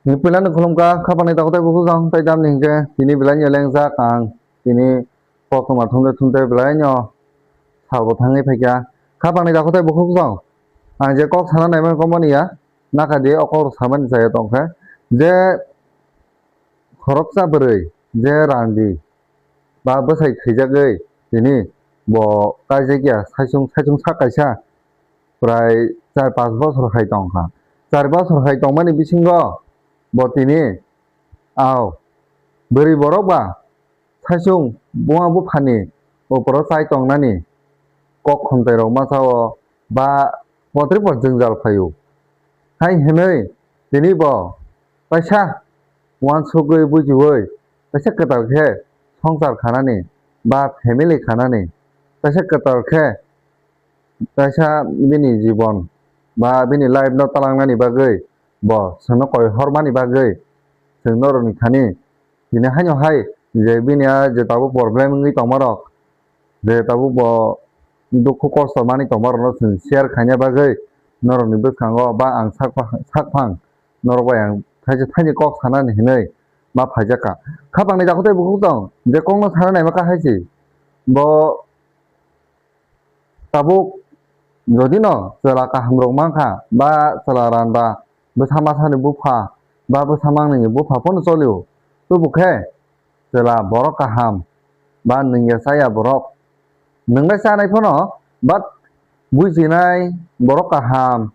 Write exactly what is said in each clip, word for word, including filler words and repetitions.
Ni puila no khulumkha, khapangni takhuk tei bukhuk jang tei damni hinkhe tini belai no lengjak ang, tini koktwma thumte thumte belai no salbo thangwi phaikha. Khapangni takhuk tei bukhuk jang ang je kok sana naimani komoni ya, nakha di o kok samani chaya tongkha je khoroksa bwrwi je randi ba bwsai khaijagwi tini bo kaijakya saichung saichung sak kaisa prai char panch bosor hai tongkha. Char bosor hai tongmani bisingo bo tini au bwrwi borok ba saichung buma buphani oporo chai tongnani kok khumtai rok masa o ba potri po jwngjal phaio. Hai hinwi tini bo kaisa uansukgwi bujiui kaisa kwtal khe swngchar khanani ba family khanani kaisa kwtal khe kaisa bini jibon ba bini life no talangnani bagwi bo chwngno koi hormani bagwi chwng norokni thani tini haino hai je bini a je tabuk problem wngwi tongmarok je tabuk bo dukhu kosto manwi tongmarokno chwng share khaina bagwi norokni bwskango ba ang sak sakphang norok bai ang thaisa thaini kok sanani hinwi ma phaijakha. Khapangni takhuk tei bukhuk tong je kokno sana naima kha hai se bo tabuk jodi no chwla kaham rok mankha ba chwla randa bwsa masani bupha ba bwsa mangnini bupha phano cholio tubukhe chwla borok kaham ba nwngya chaya borok nwng bai chanai phano but bujinai borok kaham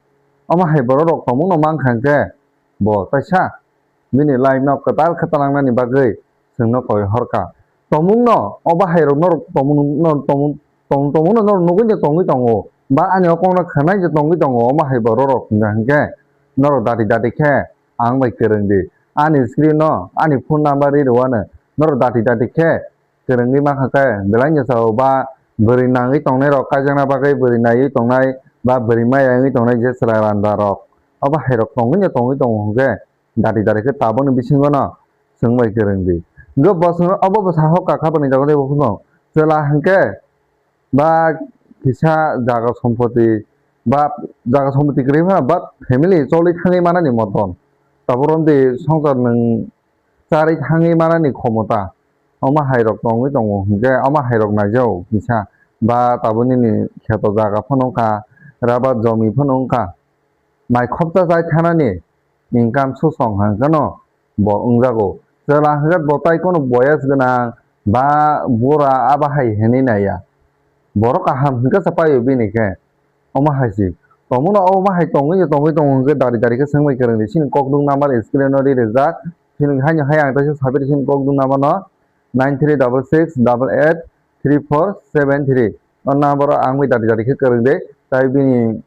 omo hai borok rok tongmung no mankha hinkhe bo taisa bini life no kwtal khe talangnani bagwi chwngno koi horkha. Tongmungno o bahai rok norok tongmung no tongmung tong tongmungno norok nugwi de tongwi tongo ba ani o kokno khwnai de tongwi tongo omo hai borok rok hwnkha hinkhe norok dati dati khe ang bai kwrwng di ani screen no ani phone number ri rwano norok dati dati khe kwrwngwi mankha khe belai no sao ba bwrwi nangwi tongnai rok kaijakna bagwi bwrwi naiwi tongnai ba bwrwi maya wngwi tongnai je chwla randa rok o bahai rok tongwi no tongwi tongo hinkhe dati dati khe tabukni bisingo no chwng bai kwrwng di. Hwnkhe bo chwngno obo bwsa hokha kha bwni jaga tei bo phano chwla hinkhe ba kisa jaga sompoti ba jaga sompoti kwrwi phano ba family choli thangwi manani motom. Tabuk romdi swngchar nwng charwi thangwi manani khomota omo hai rok tongwi tongo hinkhe omo hai rok naijago kisa ba tabuk nini kheto jaga phano wngkha rubber jomi phano wngkha. Mai khoksa chai thanani income susong hangkheno bo wngjago. Chwla hwnkhe bo tai kono boyes gwnang ba bura abo hai hinwi naiya. Borok kaham hwnkhe sa paio bini khe. Omo hai se. Tongmano omo hai tongwi tongwi tongo hwnkhe dari dari khe swngbai kwrwng di. Chini kokdwng number screen o ri rijak. Chini haino hai ang teisa sabi di chini kokdwng number no nine three double six double eight three four seven three. O number o ang bai dari dari khe kwrwng di. Tai bini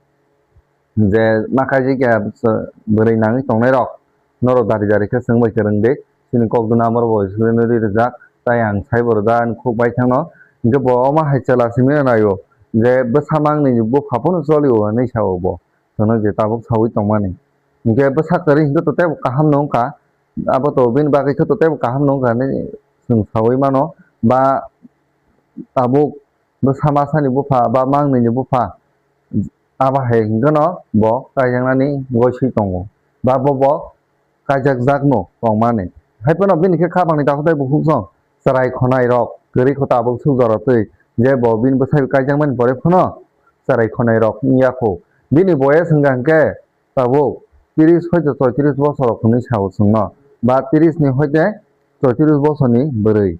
je ma kaijak ya bwrwi nangwi tongnai rok norok dari dari khe swngbai kwrwng di. Chini kokdwng number bo screen o ri rijak tai ang saibo rwda ani khuk bai thangno. Hinkhe bo omo hai chwla simi naio je bwsa mangni bupha phano cholio hinwi sao bo chwngno je tabuk saui tongmani. Hinkhe bwsa kwrwi hinkhe to teibo kaham no wngkha abo to bini bagwi khe to teibo kaham no wngkha hinwi chwng saui mano ba tabuk bwsa masani bupha ba mangnini bupha abo hai hwnkhe no bo kaijaknani goi swi tongo ba bo bo kaijakjakno tongmani. Hai phano bini khe khapangni takhuk tei bukhuk song chwrai khonai rok kwrwi kho tabuk suk jora twi je bo bini bwsai kaijakmani pore phano chwrai khonai rok wngya kho. Bini boyes hwnkha hwnkhe tabuk tris hoito choitris bosor rok hinwi sao chwngno ba tris ni hoite choitris bosorni bwrwi.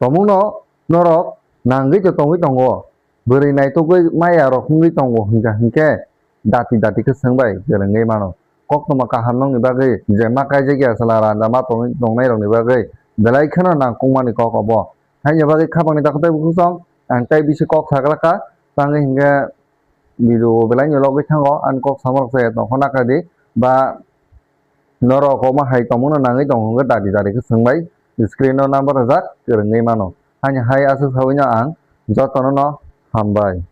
Tongmungno norok nangwi tongwi tongo. Bwrwi naitugwi maya rok wngwi tongo hwnkha hinkhe dati dati khe swngbai kwrwngwi mano. Koktwma kaham nokni bagwi je ma kaijak ya chwla randa ma tongwi tongnai rokni bagwi belai kheno nangkukmani kok obo. Haini bagwi khapangni takhuk tei bukhuk song ang tei bisi kok saglakha tangwi hinkhe video belai no logwi thango ani kok samarok se tongkha nakha di ba norok omo hai tongmungno nangwi tong hwnkhe dati dati khe swngbai screen o number rijak kwrwngwi mano. Haini hai aswk saui no ang jotono no hambai.